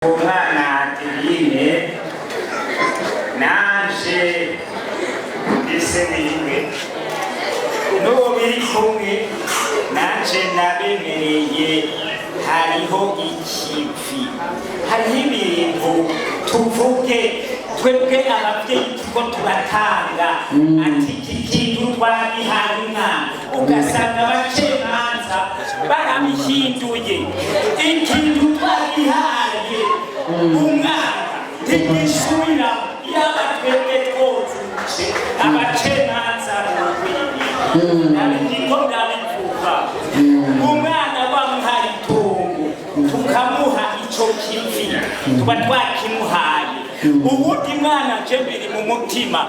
Umwana Adeline, nanje ndise wiwe n'uwo biri kumwe nanje nabemereye. Hariho ikivi, hariho ibintu tuvuge twebwe abavyeyi turiko turatanga, ati iki kintu twagihaye umwana, ugasanga abacamanza barabihinduye. Ikintu twagihaye umwana ntigisubira. Yaba twebwe twozuje, abacamanza bugwiriye, ndiko ndabivuga. Umwana wamuhaye itungo, tukamuha ico kivi, tuba twakimuhaye. Uwundi mwana je biri mu mutima.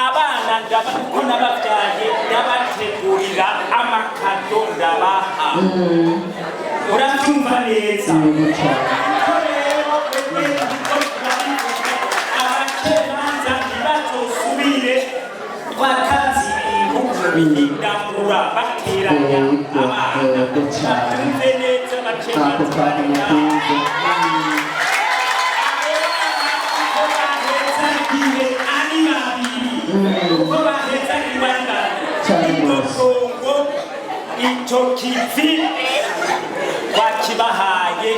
Abana uko nabavyaye, ndabategurira ama cadeaux, ndabaha. Uravyumva neza? Yego cyane. Ariko rero twebwe turiko turabivuga, abacamanza ntibazosubire twatanze ibintu bihindagura, bateranya Yego, abana. yego cyane. Babyumve neza Ako abacamanza kantu bari ngaha. nakumva. Abo bana uko bahezagiwe ari babiri, uko bahezagiwe ari babiri, Cyane iryo rwose. tongo, icyo kivi twakibahaye.